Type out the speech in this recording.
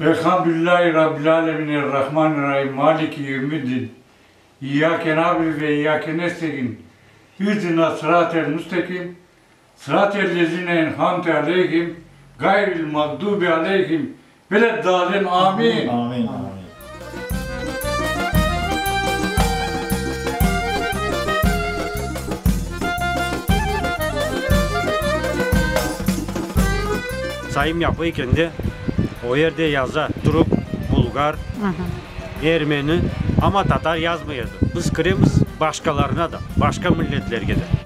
Elhamdülillahi Rabbil alemin Errahmanirrahim Maliki yevmiddin İyyake na'budu ve iyyake nesta'in İhdina sıratel müstekim Sıratel lezine en'amte aleyhim Gayril mağdubi aleyhim Veleddalin Amin. Amin. Sayım yapı ekende, o yerde yaza, türk, bulgar, ermeni, amma tatar yazmay edi. Biz kiremiz başqalarına da, başqa milletlerge de.